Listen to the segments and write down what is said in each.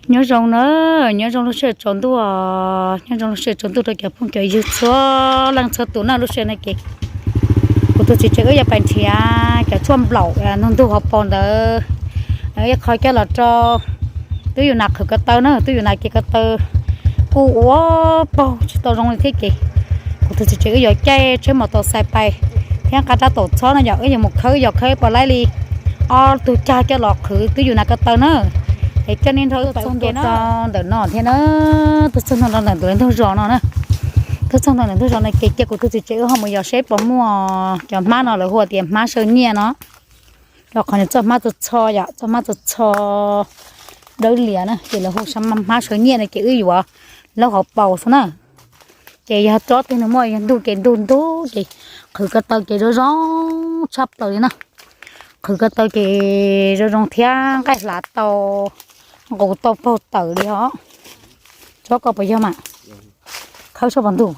Nyob zoo na, nyob zoo lub sij hawm tsaus ntuj, nyob zoo lub sij hawm tsaus ntuj rau cov phooj cov ywg txhua leej txhua tus na. Lub sij hawm no ces kuv tus txiv tsev wb yuav pais nrhiav cov tshuaj nplaum ntug ntug hauv paus ntawd, ib qho coj los rau tub Yus Nas qhwv ko taw na. Tub Yus Nas ces ko taw kuj ua paug tsis tau zoo li thiab ces kuv tus txiv tsev wb yuav caij tsheb mos taus xais pais thiab nqa rab taus txhob no yom, wb yuav mus khawb, yog khawb puas laib li ob tug cag coj los qhwv tub Yus Nas ko taw na. Es coj nej nrog wb pais ua ke no rau ntawm no thiab na. Tuaj txog ntua rau ntawm ntug zos no na, tuaj txog ntua ntawm ntug zos no ces cia kuv tus txiv tsev wb ho mus yos seb puas muaj cov hmab no lawv hu tias hmab saw nyiaj no. Rau qhov nws txoj hmab txho txho yom, txoj hmab txho txho dawb lias na ces lawv hu hmab saw nyiaj no ces wb yuav laub hauv paus xwb na. Ces yog tsob twg nws muaj yog ntug ces ntug ntug ces qhwv ko taw ces zoo zoo tshaj plaws li na. Qhwv ko taw ces zoo zoo thiab nqaij hlav tau, nqus tau paug tawm li os. Tsob ko puas yog mas? Khawb saib puas ntug.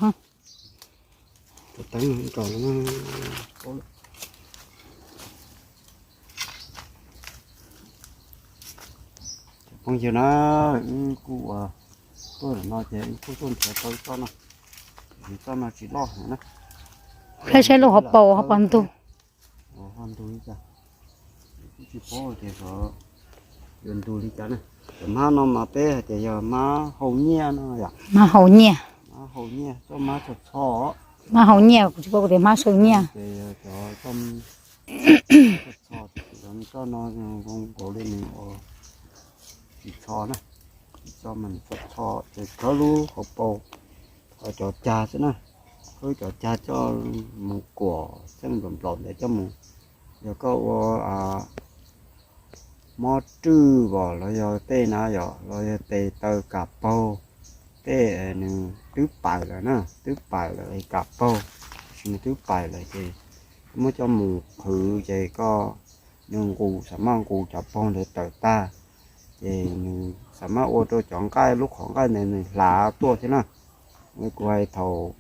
Phooj ywg na, wb kuj tuaj no ces wb kuj tuaj nrhiav tau ib tsob no, tab sis tsob no tsis loj heev na. Saib saib lub hauv paus ho puas ntug. Ho ntug li cas, kuj tsis paub tias xyov yuav ntug li cas na. Cov hmab no mas peb hais tias yog hmab hau nyiaj no yom. Hmab hau nyiaj. Hmab hau nyiaj, tsob hmab txho txho. Hmab hau nyiaj, kuv tsis paub tias hmab saw nyiaj. Ces yog cov tsob txho txho, tsob no zoo nkaus li nws tsis txho na. Tsis txho mas nws txho txho ces khawb lub hauv paus, cov cag xwb na. Khawb cov cag coj mus kuam xeeb nplaum nplaum ntawd coj mus, yog koj ua mob rwj os los yog tej na yom, los yog tes taw kam paug, tej nws twb pais lawm na, twb pais lawm kam paug, tab sis nws twb pais lawm ces koj muab coj mus qhwv ces koj, nws nqus, xam maj nqus cov paug ntawd tawm tag, ces nws xam maj ua rau cov nqaij, lub qhov nqaij ntawd nws hlav tuaj thiab na. Kuv hais thaum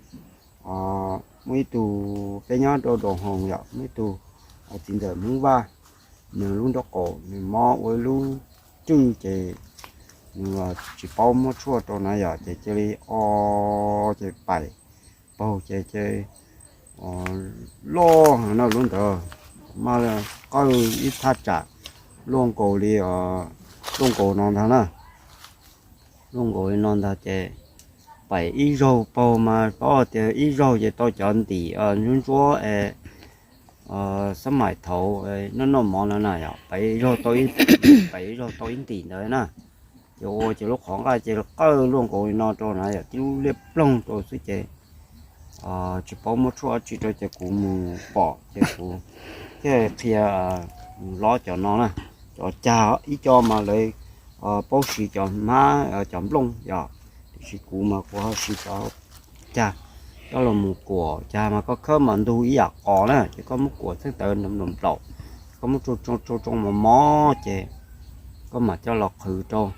muaj ib tug, peb nyob rau Doo Hoos yom, muaj ib tug txiv ntxawm Hmoob Vaj, nws lub nraub qaum nws mob ua ib lub rwj ces nws tsis paub muab tshuaj rau na yom, ces cia li o, ces pais paug ces ces loj heev na lub ntawd, mas qawj ib thaj tsam luaj nkaus li, luaj nkaus no ntag na. Luaj nkaus li no ntag ces pais ib zaug paug mas paub tias ib zaug ces tau cov ntim ntsuab ntsuab es xab maim thaud noj noj mov no na yom, pais ib zaug tau, pais ib zaug tau ib ntim ntawd na. Ces ua ces lub qhov nqaij ces qawj luaj nkaus li no rau na yom, tib lub liaj ploog rau xwb ces tsis paub muab tshuaj dab tsi rau ces kuv mus pom ces kuv thiaj qhia, mus lob cov no na, cov cag ib co mas lawv paub siv cov hmab cov nplooj yom, tiam sis kuv mas kuv ho siv cov cag coj los mus kuam, cag mas koj khawb mas ntug ib yam qos na, ces koj muab kuam txheej tawv nplaum nplaum, koj muab tsoo tsoo mos mos ces koj mam coj los qhwv rau.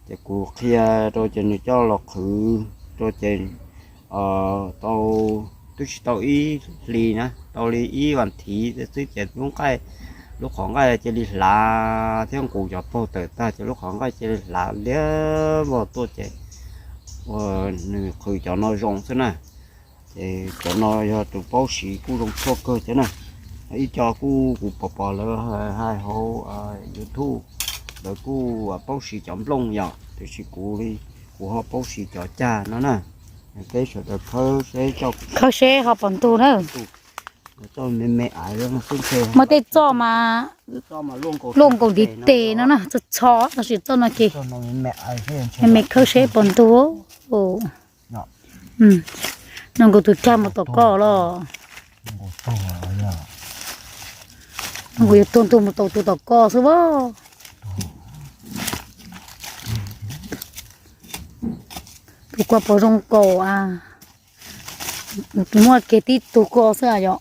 Ces kuv qhia rau ces nws coj los qhwv rau ces tau, twb tsis tau ib hlis na, tau li ib vas thiv xwb ces lub nqaij, lub qhov nqaij cia li hlav thiab nqus cov paug tawm tag ces lub qhov nqaij cia li hlav liab vog tuaj ces ua nws qhwv cov no zoo xwb na. Ces cov no yog tus paub siv kuj zoo tshuaj kawg thiab na. Ib co kuj kuv pom pom lawv hais hauv YouTube, lawv kuj paub siv cov nplooj yom, tiam sis kuv li, kuv ho paub siv cov cag no na. Peb sawv daws khawb seb, khawb seb ho puas ntug na. Muaj tej txoj mas luaj nkaus ntiv tes no na, txho txho tab sis txoj no ces me me khawb seb puas ntug. No nkaus tus cag mus tom koj los, nkaus yuav tuag ntuag mus tau tus tom koj xwb as. Tus ko puas zoo nkaus a? Muaj kiag tib tug ko xwb yom.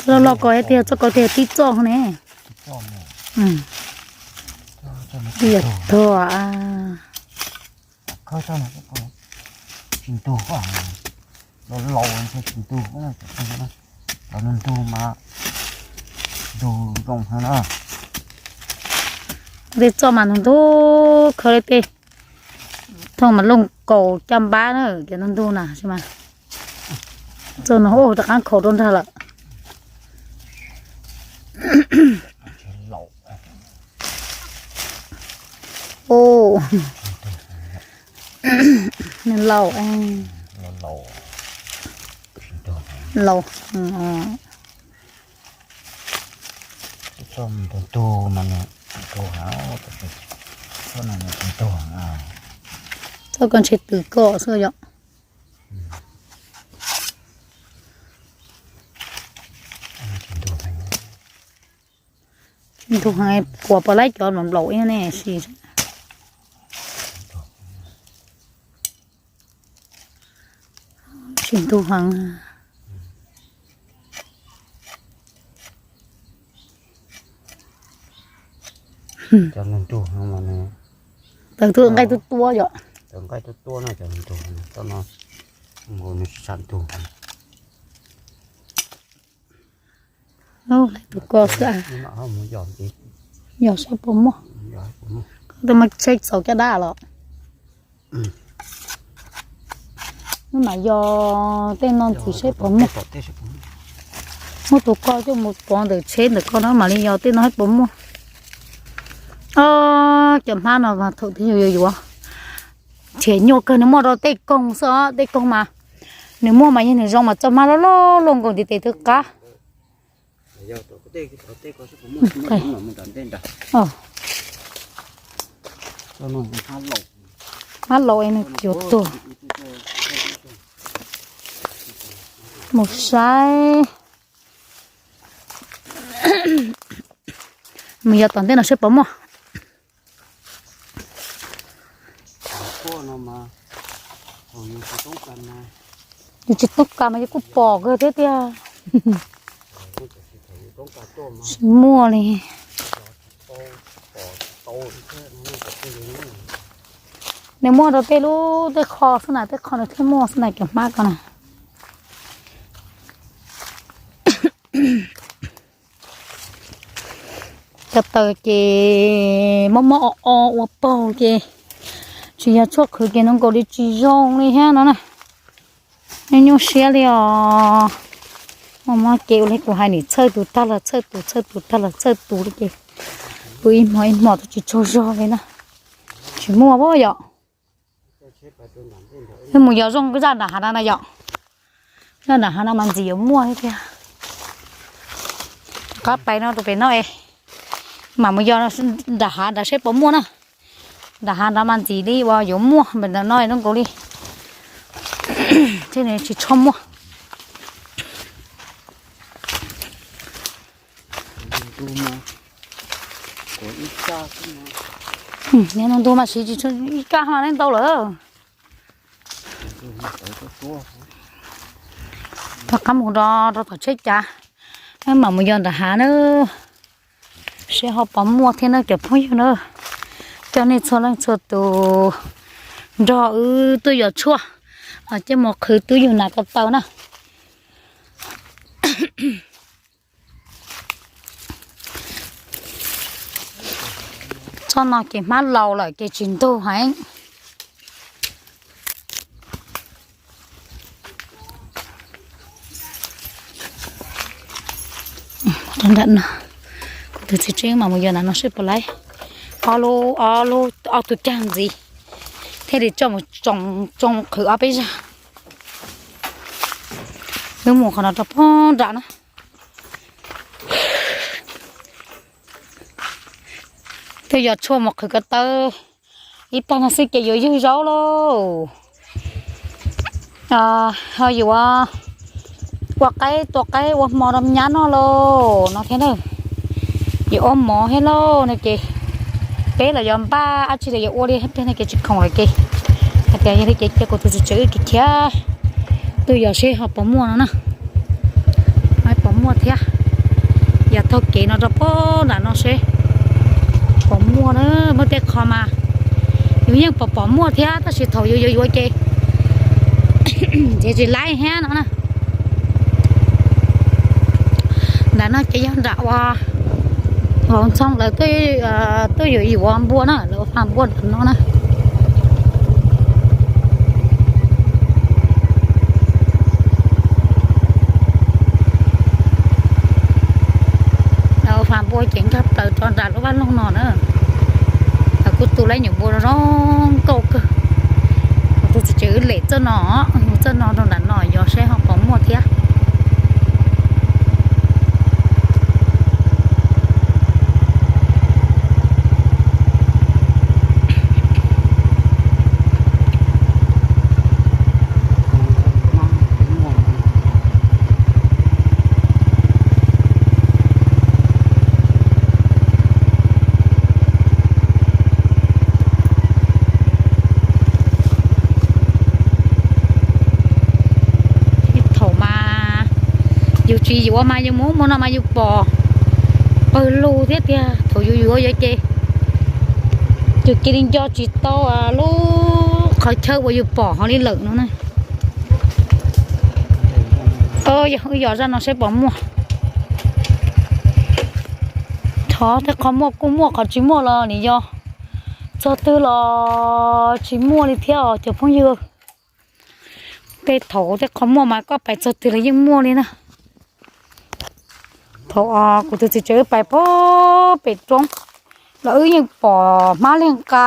Txoj loj loj ko tiag, txoj ko tiag tib txoj ne. Yog tuag a. Tsis ntug, los laus tsis ntug, cov ntug mas Ntug zoo heev na. Tej txoj mas ntug ntug kawg li tej. Thooj mas looj kaus caj npab na, cov ntug ntug na, txoj no rov qab khaus rau nrag lawm. Laus, laus. Txoj koj ntshe twm koj xwb yom. Ntug heev, puas pom laib cov nplaum ib ne si. Tsis ntug heev. Cov ntug ntug heev mas nws tawm tuaj nqaij tuaj tua yom. Tawm nqaij tuaj tua no cov ntug ntug no, nws tsis tshua ntug. Tus ko xwb. Yog saib puas muaj. Koj twb muab tsheb txaus caj dab los. Hnub no yog tej no ntxiv saib puas muaj. Muab tus ko coj mus pov ntawm tsheb ntawm ko na mam li yog tej no saib puas muaj. Cov hmab no mas thaum twg yuav yuav. Nrhiav nyuaj kawg, nws muaj rau tej koog xwb os, tej koog mas nws muaj mas yog nws zoo mas txoj hmab loj loj luaj nkaus ntiv tes twb qab. Hmab laus es nws cuav tuag. Mus saib. Mus yos tom ntej no saib puas muaj. Yus tsis toob kas mas yus kuj pom kawg thiab tiag. Tsis muaj li. Nws muaj rau tej lub tej qho xwb na, tej qho nws thiaj muaj xwb na cov hmab ko na. Cov taws ces mob mob o o ua paug ces tsis yog tshuaj qhwv ces nws nkaus li tsis zoo li thiab no na. Nyuaj nyuaj siab li os. Mob mob ces ua li kuv hais nim txhawj tus tag los txhawj tus, txhawj tus tag los txhawj tus li ces pw ib hmo ib hmo twb tsis tsaug zog li na. Tsis muaj yom. Wb mus yos zoo zaj nram hav no na yom. Zaj nram hav no mas ntxim yuav muaj thiab tiag. Qab pais no rau pem no es mam mus yos nram hav nrad seb puas muaj na. Nram hav nrad mas ntxim li uas yuav muaj, nram no zoo nkaus li thiab nws tsis tshua muaj. Nyob no ntuj mas siv tsis tshua ib kab haj li ntau lawm. Rov qab mus rau tom tsheb cav, mam mus yos nram hav na, seb ho puas muaj thiab na cov phooj ywg na. Coj nej txhua leej txhua tus nrog wb tuaj yos tshuaj, los coj mus qhwv twb yug nas ko taw na. Txoj no ces hmab laus lawm ces tsis ntug heev. Nram no, kuv tus txiv tsev mam mus yos nram no seb puas laib. Ob lub, ob lub, ob tug cag ntxiv thiaj li coj mus tsoo qhwv ob peb zag. Wb mus qhov no rau pog nram na. Twb yog tshuaj mus qhwv ko taw ib plag no xwb ces yuav yug zaub lauj. Ho yuav ua qaib tua qaib ua hmo rau me nyab noj lauj no thiab na. Yuav ua mov thiab lauj no ces peb los yuav npaj dab tsi los yuav ua li thiab no ces tsis khoom lawm ces hais tias yog li ces cia kuv tus txiv tsev wb khiav tuaj yos seb ho puas muaj no na. Puas muaj thiab. Yog taug kev no rau pog nram no seb puas muaj na. Muaj tej qho mas yus yeej pom pom muaj thiab tab sis thaum yus yuav yuav ces nrhiav tsis laib thiab no na. Nram no ces yog nram uas vauv Ntxhoo lawv tuaj yuav yuav npua na, lawv ua fas npua nram no na. Lawv ua fas npua ces nkag plaws rau nram lub vaj loog no na. Lawv kuj tu lawv nyuam npua zoo nkauj kawg. Kuv tus txiv tsev wb lem txoj no, txoj no rau nram no yog saib ho puas muaj thiab. Thaum mas yus tsis yuav mas yus mus ua no mas yus pom pawg lug thiab tiag. Thaum yus yuav yuav ces yus cia li nco tsis tau lub qhov chaw uas yus pom hauv li lawm no na. Yog wb yos zaj no saib puas muaj. Qhov tej qhov muaj kuj muaj, qhov tsis muaj los nws yog txog twg los tsis muaj li thiab os cov phooj ywg. Tej thaum tej qhov muaj mas koj pais txog twg los yeej muaj li na. Thaum kuv tus txiv tsev wb pais pem roob los wb yeej pom hmab leeg nqa.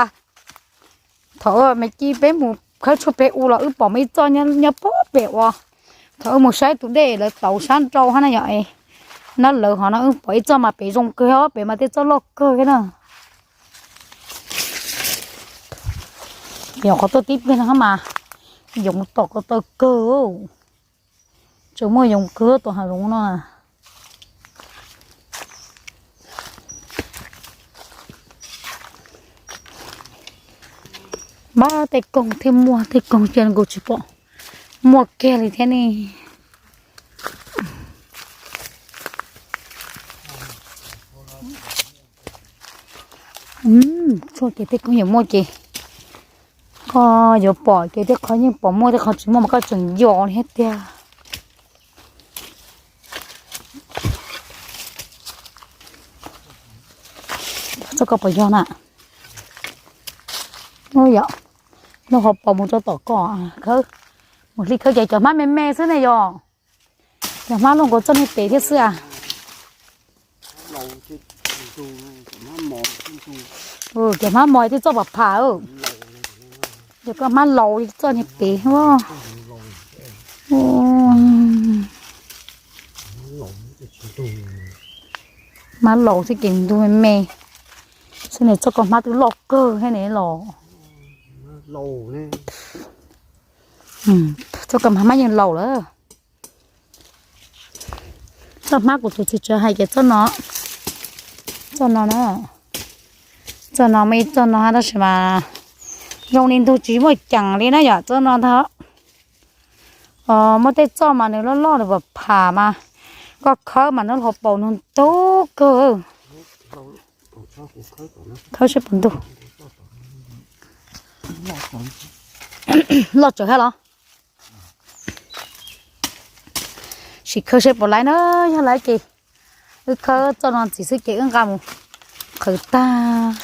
Thaum me ci peb mus khawb tshuaj pem u los wb pom muaj ib txoj nyob pem uas thaum wb mus saib tus dej lawv tauv sab nrau hab na yom. Nab lawv hov no wb pom ib txoj mas pem zoo kawg, pem mas tej txoj loj kawg thiab na. Yog qhov tuaj tib pliag no mas yoov tom ko taw kawg. Tseem muaj yoov kawg tom hav zoov no. Npab tej koog thiaj muaj, tej koog cia nkaus tsis pom muaj kiag li thiab ne. Tshuaj ces tej koog yuav muaj ces koj yuav pom ces tej qhov yeej pom muaj, tej qhov tsis muaj mas koj tseem yos li thiab tiag. Txoj ko puas yog na? Yog, lub qhov pos mus rau tom ko, khawb, mus hli khawb ces cov hmab me me xwb ne yog. Cov hmab luaj nkaus txoj niag pem thiab xwb a. Cov hmab mos twb txoj pam pham. Yog koj hmab laus li txoj niag pem. Hmab laus xwb ces ntug me me xwb ne, txoj ko hmab twb loj kawg thiab ne los. Txoj ko hmab yeej laus lawm. Txoj hmab kuv tus txiv tsev hais ces txoj no, txoj no na, txoj no muaj ib txoj no tab sis mas zoo li ntug tsis muaj ceem li na yom, txoj no ntag. Muaj tej txoj mas nws loj loj nws pam pham mas koj khawb mas nws hlo paus nws ntug kawg. Khawb seb puas ntug. Loj tsawv thiab los? Sim khawb seb puas laib na, yog laib ces wb khawb txoj no ntxiv xwb ces wb nqa mus qhwv tag.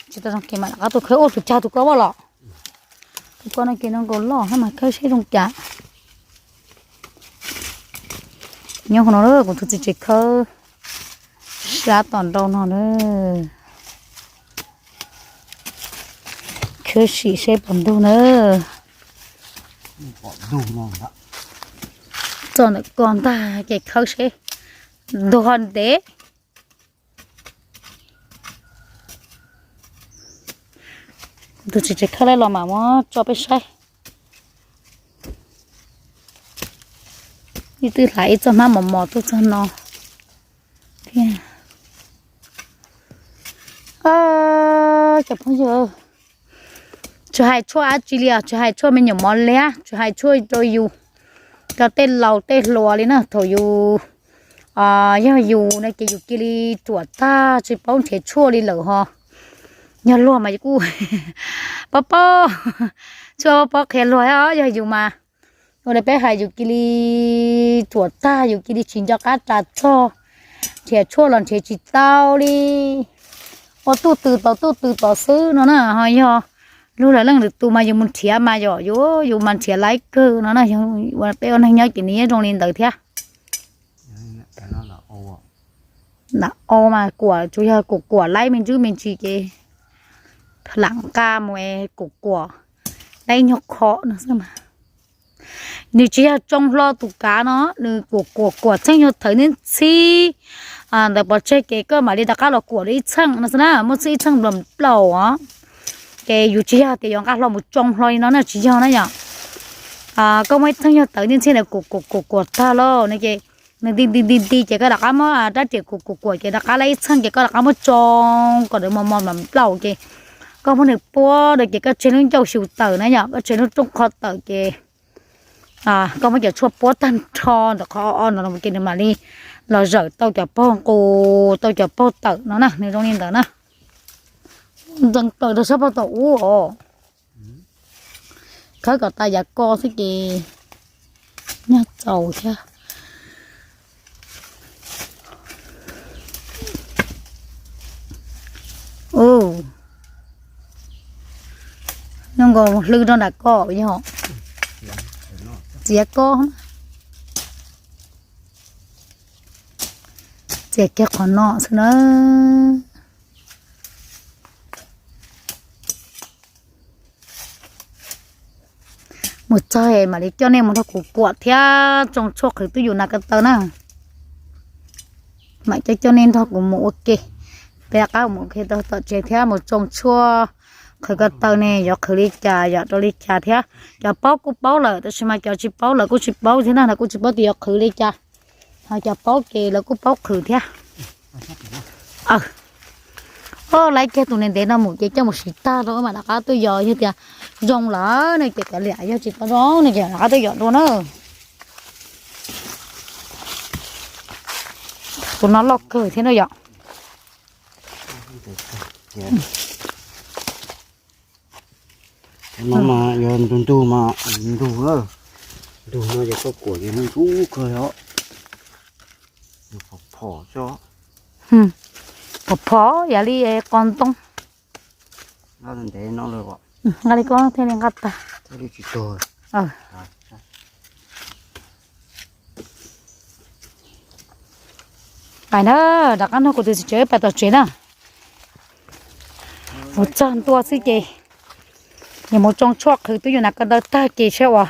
Tsis tau zoo ces mam rov qab tuaj khawb. Ua tus cag tus ko vaj los, tus ko no ces no nkaus loj thiab mas khawb seb zoo cas. Nyob hauv no kuv tus txiv tsev khawb sab tom nrau no na. Khawb sim seb puas ntug na. Txoj ntawm ko ntag ces khawb seb ntug ho ntev. Kuv tus txiv tsev khawb laib los mam muab tso peb saib. Ib twb hlais ib txoj hmab mos mos tuaj txog no thiab. Cov phooj ywg, tsis hais tshuaj dab tsi li os, tsis hais tshuaj me nyuam mov liab, tsis hais tshuaj rau yus, rau tej laus tej hluas li na, thaum yus yog yus no ces yus cia li ruam tag tsis paub nrhiav tshuaj li lawm ho. Yog luag mas yus kuj paub paub, tshuaj paub qhia luag os, yog yus mas Ua li peb hais yus cia li ruam tag, yus cia li tsis nco qab ras txog, nrhiav tshuaj los nrhiav tsis tau li. Ua tuj tw tod tuj tw tod xwb no na, ho yog lub lawv leej lwm tus mas yus mus nrhiav mas yom, yus, yus mas nrhiav laib kawg no na. Peb ua neeg nyob ces nws yeej zoo li ntawd thiab. Nram au mas kuam tsuas yog kuam kuam laib me ntsis me ntsis ces lam nqa mus es kuam kuam laib nyuag qho no xwb mas. Nws tsis yog tsoo hlo tus kav no, nws kuam kuam kuam txheej nyuag thawv ntxhib ntawd pov tseg ces koj mam li rov qab los kuam dua ib txheej no xwb na, muaj txheej ib txheej nplaum plaum os. Ces yus tsis yog tias yuav nqa hlo mus tsoo hlo li no na, tsis yog na yom. Koj muaj ib txheej nyuag tawv ntxhib ntxhib ntawd kuam kuam kuam kuam tag lawm no ces nws nti nti nti nti ces koj rov qab muab rab riam kuam kuam kuam ces rov qab laib ib txheej ces koj rov qab muab tsoo kom nws mos mos nplaum ces koj muab nws puab rau ces koj tseg lub ncauj xyu tawm na yom, koj tseg lub rooj qho tawm ces koj muab cov tshuaj puab tag nrho ntawm qhov o o no ces nws mam li los zawm tau cov paug nqus tau cov paug tawm no na, nws zoo li ntawd na. Ntxeev plaws rau sab pog tom ub os. Khawb kom tas yav ko xwb ces nyuag txaus thiab. Ub, nyob nkaus hlw rau nram ko yog txiav ko, txiav kiag qhov no xwb na. Mus txog mam li coj nej mus nrog kuv kuam thiab tsoo tshuaj qhwv twj ywm nas ko taw na. Mam coj coj nej nrog kuv mus ua ke, peb rov qab mus ua ke tom tsev thiab mus tsoo tshuaj qhwv ko taw ne yuav qhwv li cas yom, rau li cas thiab. Cov paub kuj paub lawm tab sis mas cov tsis paub lawv kuj tsis paub thiab na, lawv kuj tsis paub tias yuav qhwv li cas. Ho cov paub ces lawv kuj paub qhwv thiab. Laib kiag tus ntev ntev no mus ces coj mus siv tag rau mam rov qab tuaj yos, yog tias zoo lawm no ces kav liam, yog tsis tau zoo no ces rov qab tuaj yos dua na. Tus no loj kawg thiab na yom. No mas yog ntug ntug mas ntug, ntug no ces koj kuam ces ntub kawg os. Phom phom xwb. Phom phom yam li qos ntoo. Nqa li ko thiaj li nqa tag. Pais na, rov qab nrog kuv tus txiv tsev wb pais tom tsev na. Mus txog ntua xwb ces yuav mus tsoo tshuaj qhwv twj ywm nas ko taw tag ces saib ua,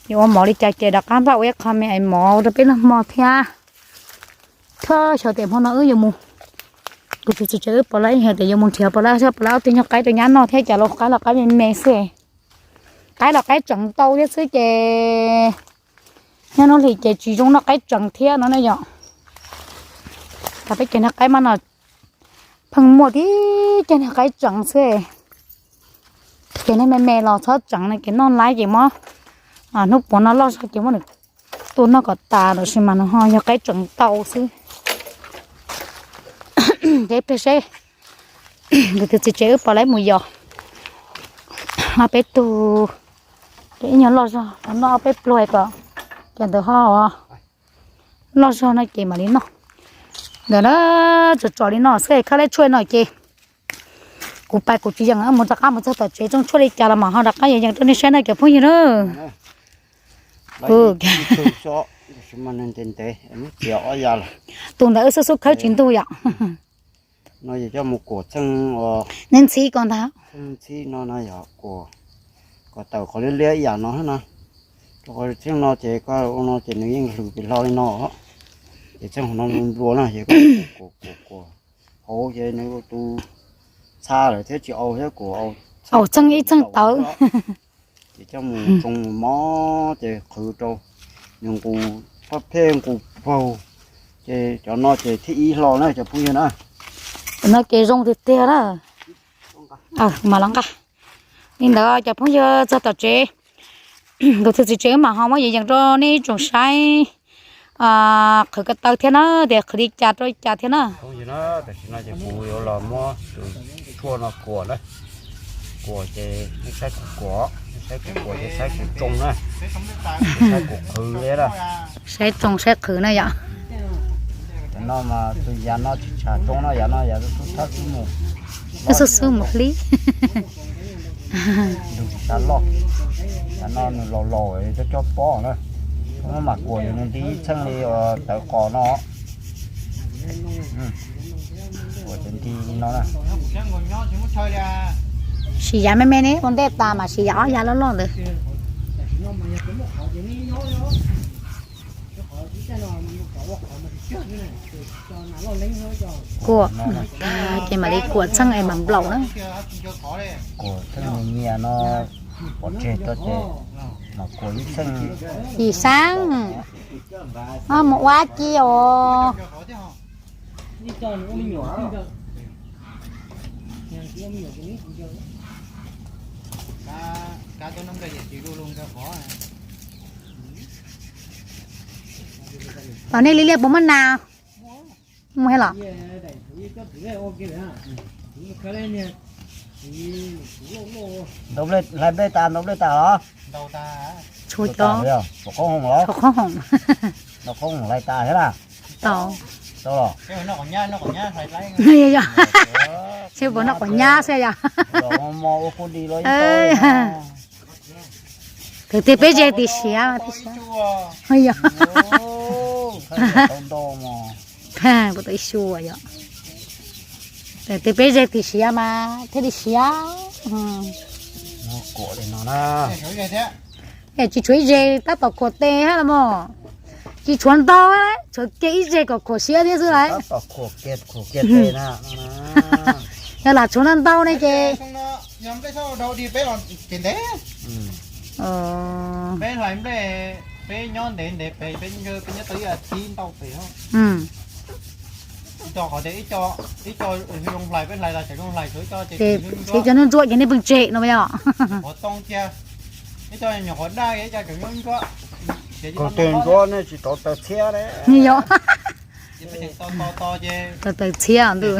yuav ua mov li cas ces rov qab npaj ua ib qho me ais mov rau peb noj hmo thiab. Thiab xyov tias hmo no wb yuav mus, kuv tus txiv tsev wb puas laib, xyov tias yuav mus nrhiav puas laib, puas laib ob tug nyuag qaib rau nyab noj thiab, cas los qaib los qaib me me xwb. Qaib los qaib tseev ntau thiab xwb ces nyob hnub hlis ces tsis zoo noj qaib tseev thiab no na yom. Cas peb cov niag qaib mab no pheej muaj tib cov niag qaib tseev xwb. Ces niag me me los txhob tseev no ces noj laib ces muab hnub puav no loj zog ces muab nws tua noj kom tas, tab sis mas nws ho yog qaib tseev ntau xwb. Ces ib pliag seb kuv tus txiv tsev wb puas laib mus yos ob peb tug, ces ib nyuag loj zog noj ob peb pluag kom cov ntawd ho loj zog no ces mam li noj. Ntawm na, tsom tsom li no xwb, khawb laib tshuaj no ces kuv pais kuv tsis yees, mus rov qab mus txog tom tsev tsoo tshuaj li cas los mam ho rov qab yees rau nej saib na cov phooj ywg na. Tus ntawd wb xub xub khawb tsis ntug yom. No yog coj mus kuam txheej, neb ntxhib ko ntag. Txheej ntxhib no no yog kuam kom tawm qhov liab liab ib yam no na. Rau qhov txheej no ces koj ua no ces nws yeej hlwv pes hlo li no. Ces txheej hauv no nplua nplua na ces kuam kuam kuam hauv ces nws ua tus txha lawm thiab tsis au thiab kuam au txheej ib txheej tawv. Ces coj mus tsoo mus mov ces qhwv rau nws nqus pab phej nqus paug. Ces cov no ces thib ib hlo na cov phooj ywg na. Cov no ces zoo tiag tiag na. Mam los nqa li ntawd cov phooj ywg txog tom tsev, kuv tus txiv tsev wb mam ho muab yees yees rau nej ib tsoom saib qhwv ko taw thiab na, tias qhwv li cas rau li cas thiab na. Tam sim no ces kuv yuav los muab tus tshuaj no kuam na. Kuam ces nej saib kuv kuam, nej saib kuv kuam ces saib kuv tsoo na, saib kuv qhwv li na. Saib tsoo saib qhwv na yom. Cov no mas tus yav no tsis tsham tsoo no, yav no yav xub thawj xwb mus, xub xub mus hlib. Ntug tsis tshaj loj. Yav no nws laus laus cov cov pob na, muab mam kuam yus nws nti ib txheej li tawv qos no. Kuam ces nti li no na. Siv yav me me ne, ua ntej tas mas siv yav ob yav loj loj ntawd. Kuam, ces mam li kuam txheej es mam nplaum na. Kuam txheej nyias no, pov tseg tso ces mam kuam ib txheej. Yim xeeb, mus ua ci os. Tom nej li liaj puas muaj nas? Muaj thiab los? Hlais nplej tas, ntaus nplej tas los? Tshua cov. Ntaus qhoob hoom los? Ntaus qhoob hoom. Ntaus qhoob hoom hlais tas thiab na? Tau. Tau los? Yog, yog. Tsis puas noj quav nyab xwb yog. Ua kuj di los. Thaum twg peb ze tim siav, yog. Puas tau ib xyuas yom. Thaum twg peb ze tim siav mas thiaj li siav. Kuam li no na. Es tsis tshuav ib ze, tab tom khuam tes hab los mas. Tsis tshuav ntau, tshuav kiag ib ze kom khuam siab thiab xwb lawm. Tab tom khuam kiag, khuam kiag tes na. Yog lam tshuav ntau ntau ne ces Peb hlais nplej, peb nyob ntev ntev pem, peb nyob tau ib as thiv ntau pem. Ib co qhov tias ib co zoo hlais, peb hlais los tseem zoo hlais, ib co ces tsis zoo ntsuab ces nej pheej tsem no yog. Qhov too cia, ib co nyuam qhuav daj, ib co tseem zoo ntsuab. Khaws tes ntsuab nej tsis tau taws txhiab ne. Yog. Taws txhiab ntuj.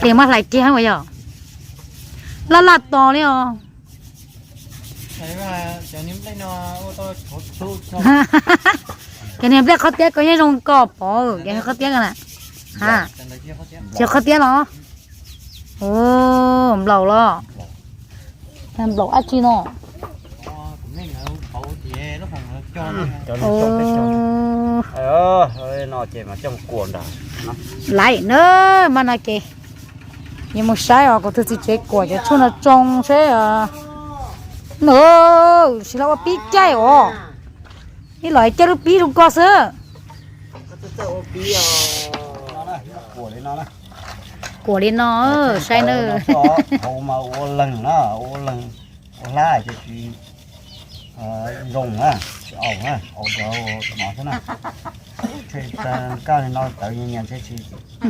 Ces muab hlais kiag ua yog. Laj laj tos li os. Cov niag nplej qhov tiab ko yeej zoo koj pov, cov qhov tiab ko na. Cov qhov tiab los? Nplaum los? Nplaum dab tsi no? No ces mas coj kuam ntag. Laiv na, mas no ces yuav mus saib os, kuv tus txiv tsev kuam cov tshuaj no tsoo seb. Nws, sim los ua pib caij os. Ib los caij lub pib zoo ko xwb. Kuam li no, saib na. Hauv mas ua leeg na, ua leeg, ua hlab ces tsis zoo na, tsis aus na, aus cov no xwb na. Kaj li no tawv nyias nyias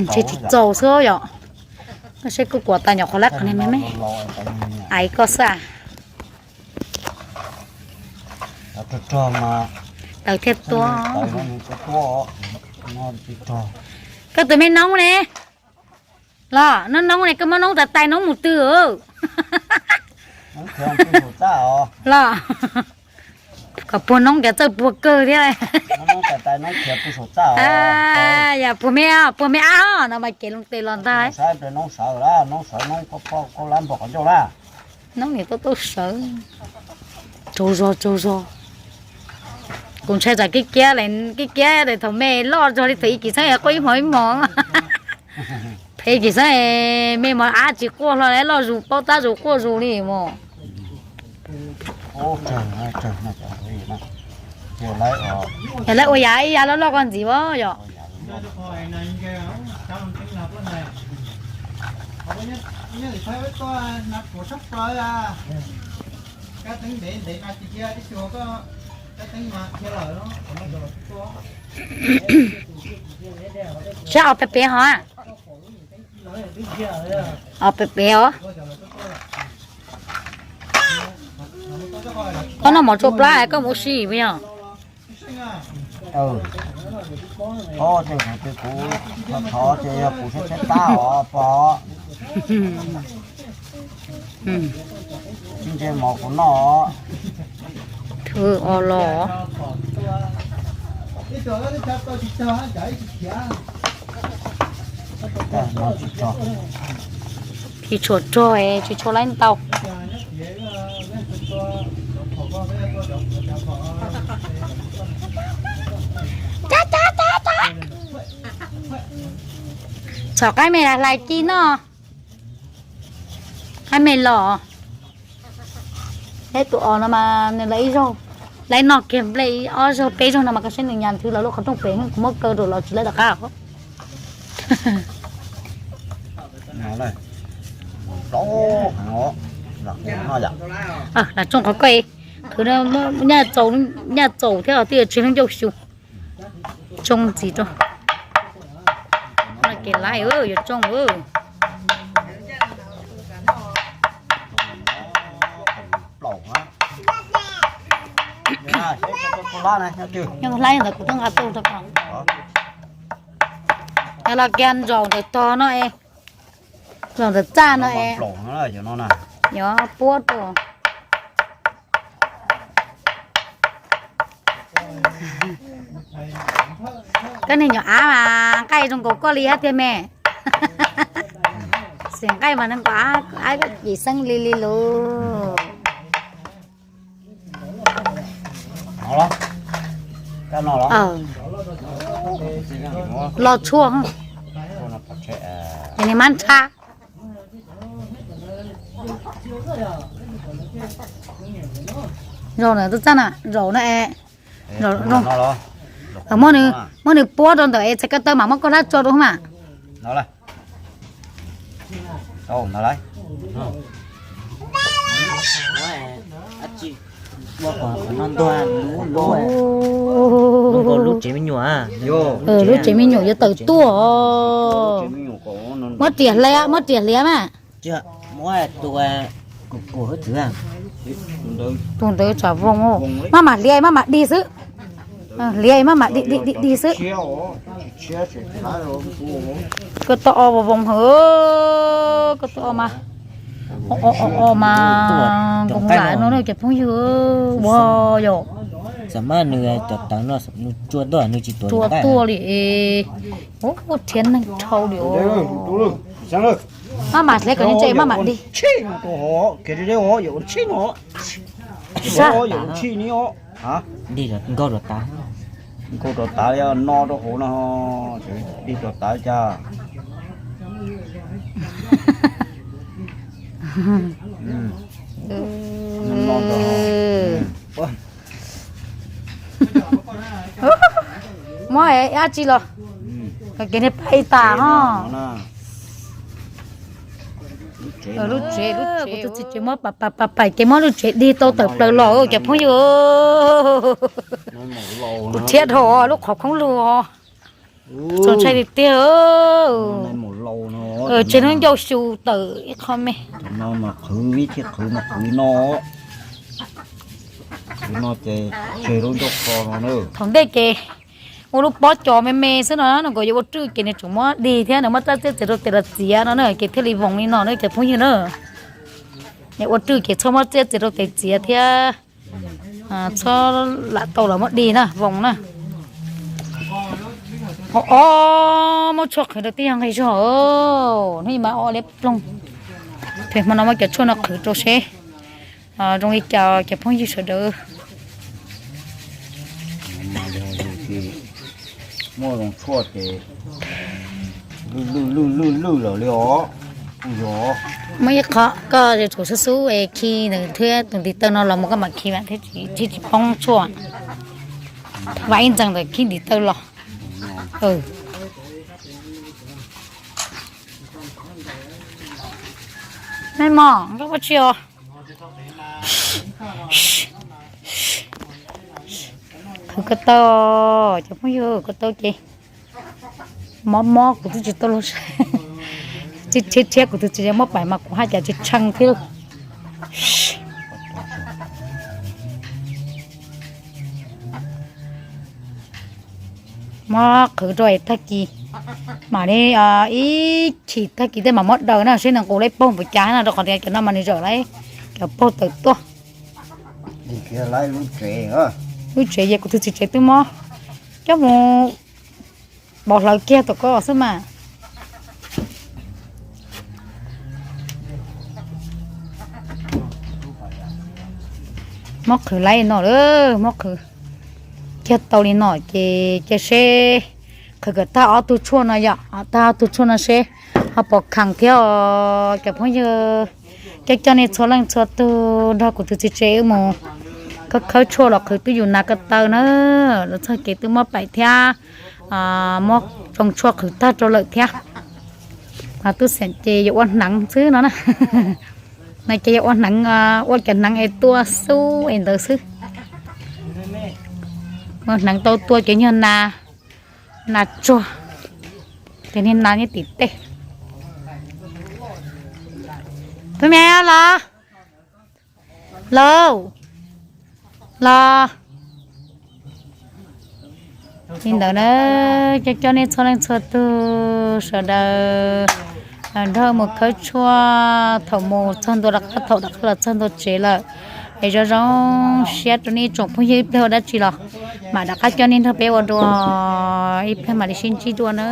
ntshe tsis txaus xwb yom. Saib kuj kuam tas nyuam qhuav lab qhov niag me me. Aiv koj xwb. Tawv thiaj tuab. Koj tus me noob ne? Los noob noob ne, koj muab noob tas tais noob mus twg? Los kom puag noob ces txawj puag kawg thiab. Yog puag me, puag me ab no mas kev loo tes los ntag. Noob niam tau tau sawv. Tsaug zog, tsaug zog. Kuv ntshai tsam kib kiab, kib kiab thaum me loj zog li thaum ib kis xeeb quaj ib hmo ib hmo. Phem kis xeeb me mos ab tsis quaj hlo, loj zus paub tab zus quaj zus li mos. Yog lawv ua yam ib yam loj loj ko ntxiv as yom. Saib os pem pem hos. Os pem pem os. Koj noj mov tsua plab koj mus ua si puas yog? Thov ces yog kuv saib saib tab os pog. Ntsej mos kuv noj. Thwv os los. Tsis tshua rog, tsis tshua laib ntau. Txhom qaib me hlais ci noj. Qaib me los. Tus os no mas nws lawv ib zaug, lawv noj kiag nplej ob zaug peb zaug no mas koj saib nws nyas nthwv los lub qhov rooj pem, kuv muab kaw rau los tsis lawv tom qab. Lam tsooj qhov koj, qhwv nyaj txaus thiab twb yuav tsis hlub ncauj xyu. Tsooj ntxiv rau. Kev laib yuav tsooj. Nyob hlab ntawd kuv twb nqa tuaj rau koj. Los kiag ntsaum ntawm tog no es, ntsaum ntawm txaj no es, yog puab rau. Koj niag nyuam av mas nqaij zoo nkaus koj li hab tiag me. Xeem nqaij mas neeg nkaus av, yim xeeb li li lus. Los tshuaj, ces nws mab nrhab. Zaum na, txaj na, zaum na es. Muab nws puab rau ntawm es txhais ko taw mam muab koj hlab tso rau mas. Lub tsev me nyuam, lub tsev me nyuam yuav tawm tuaj. Muab riam hliav, muab riam hliav mas. Tus ntawd tsam voos, maj mam hliav maj mam dig xwb. Hliav maj mam dig dig dig dig xwb. Koj tau o voos voos hawm, koj tau o mas. O o o mas nkoos lam no na cov phooj ywg, ua yom. Txawm mas nws cov tawv no nws tsua tuaj, nws tsis tuaj li. Ua thiab neeg dhau li. Maj mam hliav kom ntse maj mam dig. Nkaug rov tav, nkaug rov tav li no rau hauv no, dig rov tav cas. Muab dab tsi los, kev niag pais tas ho. Lub tsev, lub tsev, kuv tus txiv tsev muab pais pais pais ces muab lub tsev dig tau tawm plaws los cov phooj ywg. Kuv thiab dhau lub qhov khoob lug. Txaus ntshai tiag tiag. Tsev hnub ncauj xyu tawm ib qho me. Qhwv vib thiab qhwv no, qhwv no, qhwv no ces tseg lub ncauj qho no. Thaum ntej ces ua lub pob cos me me xwb no, nws kuj yuav ua rwj ces nws tseem muab dig thiab nws muab rab txiab txiav rau tes los txiav no na ces thiaj li voos li no na cov phooj ywg na. Ua rwj ces txhob muab txiab txiav rau tes txiav thiab. Txhob lam tau los muab dig na, voos na. O o, muab tshuaj qhwv rau tib yog nqi zog. Hnub ib mas o liab ploog. Phem hmo no muab cov tshuaj no qhwv rau seb zoo li cas cov phooj ywg sawv daws. Muaj zoo tshuaj ces lwj lwj lwj lwj lawm li os. Muaj ib qho koj yuav tsum xub xub es khi nws thiab tus ntiv taw no los mus koj mam khi mas thiaj tsis poob tshuaj. Vam ib ntxees ntawm khib ntiv taw los. Neb mog, nkauj ua tsi os? Qhwv ko taw, cov phooj ywg, ko taw ces mob mob kuv twb tsis tau lug saib. Tsis rhiab rhiab kuv twb tsis muab pais mas kuv haj cas tsis tshee thiab. Mob qhwv rau es tag kis Mam li ib chim tag kis tej mam muab daws na, seb nws nqus laib paug npaum cas no, rau qhov tias cov no mas nws zawm laib cov paug tawm tuaj. Lub tsev ces kuv tus txiv tsev twb muab coj mus pov hlawv kiag tom ko xwb mas. Muab qhwv laib no lawm, muab qhwv kiag tau li no ces cia seb qhwv kom tag ob tug tshuaj no yom, tag ob tug tshuaj no seb ho pom khees thiab os cov phooj ywg. Coj coj nej txhua leej txhua tug nrog kuv tus txiv tsev wb mus khawb khawb tshuaj los qhwv twb yus nas ko taw na. Los txog kev twb muab paim thiab, muab tsoo tshuaj qhwv tag rau lawm thiab. Tub xeem ces yuav ua hneev xwb no na. No ces yuav ua hneev, ua cov hneev es tua xub es ntawd xwb. Ua hneev tau tua cov nyuag nas, nas tsuag, cov niag nas nyob tim tej. Tus me los, los, los. Li ntawd na, coj coj nej txhua leej txhua tug sawv daws nrog mus khawb tshuaj thaum mus txog ntua rov qab, thaum rov qab los txog ntua tsev lawm. Es zoo zoo siab rau nej ib tsoom phooj ywg, ib pliag ua dab tsi los mam rov qab coj nej nrog peb ua dua, ib pliag mam li sib ntsib dua na.